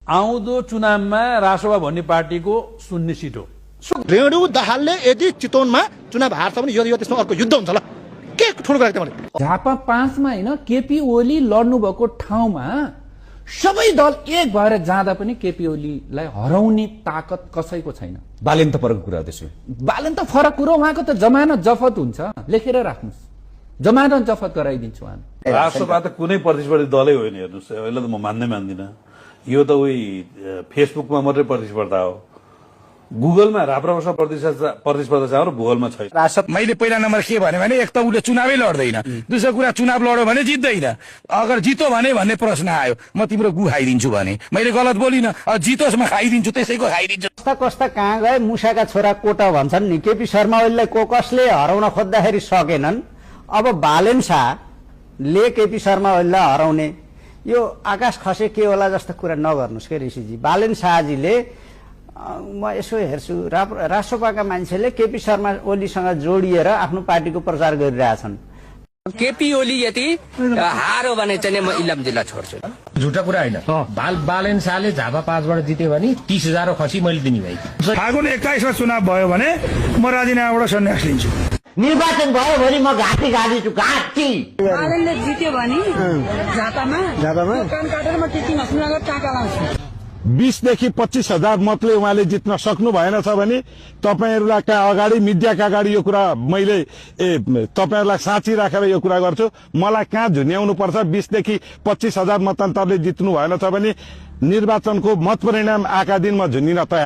आउँदो चुनावमा रासोपा भन्ने पार्टीको 0 सिट हो। रेणु दाहालले यदि चितवनमा चुनाव हार्छ भने यो त्यसमा अर्को युद्ध हुन्छ ल। के ठुलो कुरा मैले झापा 5 मा हैन केपी ओली लड्नु भएको ठाउँमा सबै दल एक भएर जाँदा पनि केपी ओलीलाई हराउने ताकत कसैको छैन। बालेन त फरक कुरा त्यसो। बालेन त फरक कुरो, उहाँको त जमानत जफत हुन्छ, लेखेर राख्नुस्, जमानत जफत गराइदिन्छु उहाँ। रासोपा त कुनै प्रतिस्पर्धी दलै होइन, हेर्नुस् अहिले त म मान्दिनँ। यो त उही फेसबुकमा मात्रै प्रतिस्पर्धा हो। गुगलमा राप्रपासँग प्रतिस्पर्धा छ र भूगोलमा छैन। मैले पहिला नम्बर के भने एक त उसले चुनावै लड्दैन, दोस्रो कुरा चुनाव लड्यो भने जित्दैन, अगर जितो भने भन्ने प्रश्न आयो म तिम्रो गु खाइदिन्छु भने मैले गलत बोलिनँ, जितोस् म खाइदिन्छु, त्यसैको खाइदिन्छु। कस्ता कस्ता कहाँ गए मुसाका छोरा कोटा भन्छन् नि। केपी शर्मा ओलीलाई कसले हराउन खोज्दाखेरि सकेनन्, अब बालेन शाहले केपी शर्मा ओलीलाई हराउने, यो आकाश खसे के होला जस्तो कुरा नगर्नुहोस् के ऋषिजी। बालेन शाहजीले म यसो हेर्छु रासोपाका मान्छेले केपी शर्मा ओलीसँग जोडिएर आफ्नो पार्टीको प्रचार गरिरहेछन्। केपी ओली यदि हारो भने चाहिँ म इलाम जिल्ला छोड्छु। झुटा कुरा होइन। बालेन शाहले झापा 5 बाट जित्यो भने 30,000 खसी मैले दिने भाइ। फागुन 21 मा चुनाव भयो भने म राजीनामाबाट सन्यास लिन्छु। निर्वाचन भयो भने म घाँटी छु घाँटी। बालेनले जित्यो भने झापामा कान काटेर म टिटी मसुनागर टाका लाउँछु। 20 देखि 25,000 मतले उहाँले जित्न सक्नु भएन छ भने तपाईहरुलाई अगाडि मिडियाका अगाडि यो कुरा मैले तपाईहरुलाई साँची राखेर यो कुरा गर्छु। मलाई कहाँ झुन्याउनु पर्छ? 20 देखि 25,000 मतान्तरले जित्नु भएन छ भने निर्वाचनको मत परिणाम आएका दिन म झुन्निन तयार।